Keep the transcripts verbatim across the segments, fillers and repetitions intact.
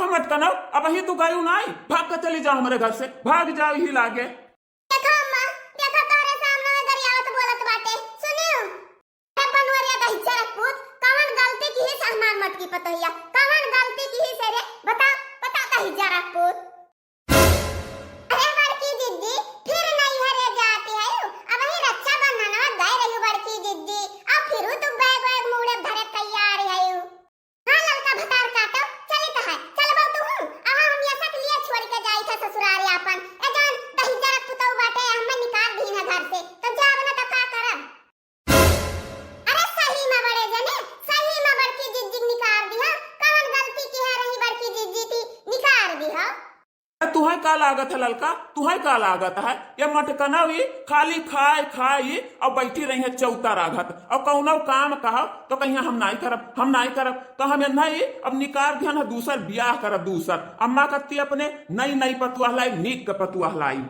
मटकनऊ, अबहीं तू गयू नाई, भाग के चली जा हमरे घर से, भाग जाओ यही लागे। देखा अम्मा, देखा तोहरे सामने में गरियावत बोलत बाटे, सुनियो। अरे बनवरिया दहिजरा पूत, कवन गलती किहिस हमार मटकी पतोहिया, कवन गलती किहिस रे, बता, बता दहिजरा पूत। अरे बड़की जिज्जी, फिर नैहरे जाती है, अबहीं रक्षाबंधनवा गए रही बड़की जिज्जी, अब फिर तू बैग वैग मूड़े धरे तैयार है। हाँ ललका भतार काटो, चलित है, चलबो तू हूँ, अहा हम यशक लिए छोड़ के जाई थे ससुरारी आपन। ए जान, दहिजरा पुतऊ बाटे, हमें निकाल दीन है घर से, तो जाब न तो का करब? अरे सही में बड़े जने, सही में बड़की जिज्जी निकाल दिहा, कवन गलती किहे रही बड़की जिज्जी थी, निकाल दिहा। तुहैं का लागत है ललका, तुहैं का लागत है? ये मटकनऊ ई खाली खाए खाई अउर बैठी रही है चौता राघत, अउर कउनो काम कहब तो कहिया हम नाई करब, हम नाई करब। तो हम एन्हई अब निकार दिहन है दूसर बियाह करब दूसर। अम्मा कत्ती अपने नई नई पतुआ लाई, नीक के पतुआ लाई।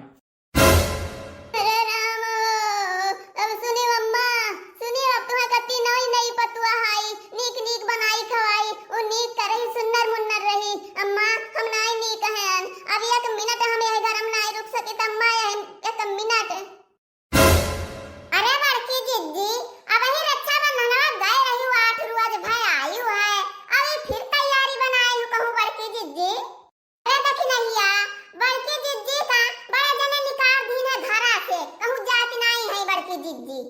अरे राम हो, अब सुनी अम्मा, सुनी अब तुहैं कत्ती नई नई पतुआ हाई, नीक नीक बनाई खवाई, उ नीक करही सुन्नर मुन्नर रही। अम्मा, हम नाई नीक हन, अब एक मिनट हम यह घर में नाई रुक सकित अम्मा, यह एक मिनट। अरे बड़की जिज्जी, अबहीं रक्षाबंधनवा गए रही, आठ रोज भय आयु है, अभी फिर तैयारी बनाई हूँ कहूँ बड़की जिज्जी। अरे दखिनहिया, बड़की जिज्जी का बड़े जने निकार दीन है घरा से, कहूँ जात नाई है बड़की जिज्जी।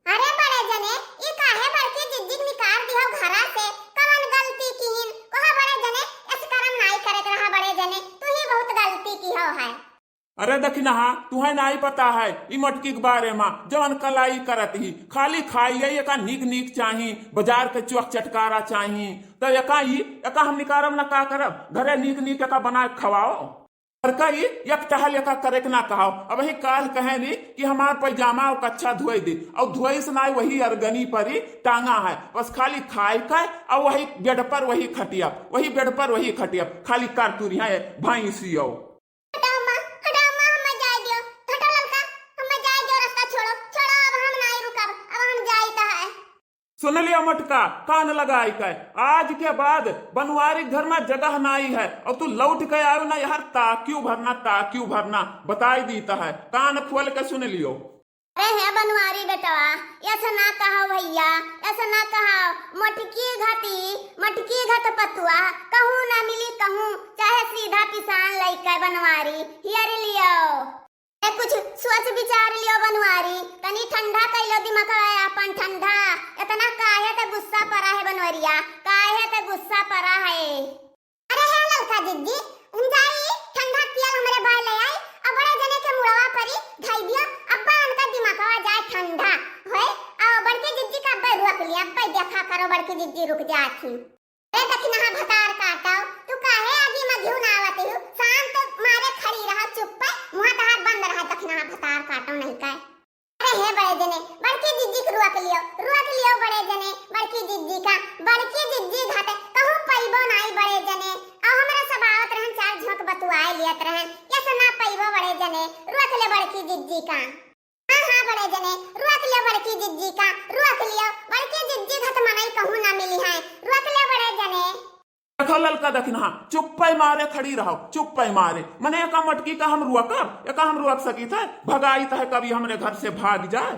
अरे बड़े जने, ई काहे बड़की जिज्जी के निकार दिहो घरा से? कवन गलती किहिन? कहो बड़े जने, ऐसे करम नाई करे के रहा बड़े जने, तू ही बहुत गलती किहो है। अरे दखिनहा, तुहैं नाई पता है ई मटकी के बारे में, जवन कलाई करत ही, खाली खाई है, एका नीक नीक चाही, बाजार के चौक चटकारा चाही, तो एका ई, एका हम निकारब ना का करब? घरे नीक नीक एका बना के खवाओ। और कही, एक टहल एका करे के ना कहाओ। अबहीं काल कहे नी कि हमार पैजामा अउर कच्छा धोए दे, अउर धोइस नाई वही अरगनी परी टांगा है, बस खाली खाए का अउर वही बेड पर वही खटिया, वही बेड पर वही खटिया, खाली कर तुरी है भैंसियो। हटाओ माँ, हटाओ माँ, हमें जाए दियो, हटाओ ललका, हमें जाए दियो, रास्ता छोड़ो, छोड़ो, अब हम नाई रुकब, अब हम जाइत है। सुन लिया मोटका, कान लगाई के, आज के बाद बनवारी घर में जगह नाई है, अउर तू लौट के आयो ना यार, ताकियो भरना, ताकियो भरना, बताई दीत है, कान खोल के सुन लियो। अरे हे बनवारी बेटवा, ऐसे ना कहो भैया, ऐसे ना कहो, मोटकी घती, मोटकी घत पतुआ, कहूँ ना मिली कहूँ, चाहे सीधा पिसान लइके बनवारी, हियर लियो। ए, कुछ सोच विचार लियो बनवारी, तनी ठंडा कइलो दिमागवा आपन ठंडा। इतना काहे ते गुस्सा परा है बनवरिया, काहे ते गुस्सा परा है? अरे हे ललका जिज्जी, हम जाई ठंडा पियल हमरे भाई ले आई, अब बड़े जने के मुड़वा परी धई दियो, अब्बा उनका दिमागवा जाए ठंडा होए, आ बड़की जिज्जी का अब्बे रोक लिया, अब्बे देखा करो बड़की जिज्जी रुक जाती। ए दखिनहा भतार काटव, तू काहे आगी में घिउ ना आवत हु? शांत मारे खड़ी रहा, चुप्पे, मुँह तहार बंद रहा, दखिनहा भतार काटव नहीं काय। अरे हे बड़े जने, बड़की जिज्जी के रोक लियो, रोक लियो बड़े जने, बड़की जिज्जी का, बड़की जिज्जी घाटे कहूँ पइबो नाई बड़े जने। अउ हमरा सब आवत रहन, चार झोंक बतुआए लियत रहन, ऐसे ना पइबो बड़े जने, रोक ले बड़की जिज्जी का। हाँ, हाँ, बड़े जने, रोक लियो बड़की जिज्जी का, रोक लियो, बड़की जिज्जी घत मनई कहूँ ना मिली है, रोक लियो बड़े जने। देखो ललका दखिनहा, चुप्पे मारे खड़ी रहो, चुप्पे मारे। मने एका मटकी का हम रोकब, एका हम रोक सकित है, भगाइत है कभी हमरे घर से भाग जाए।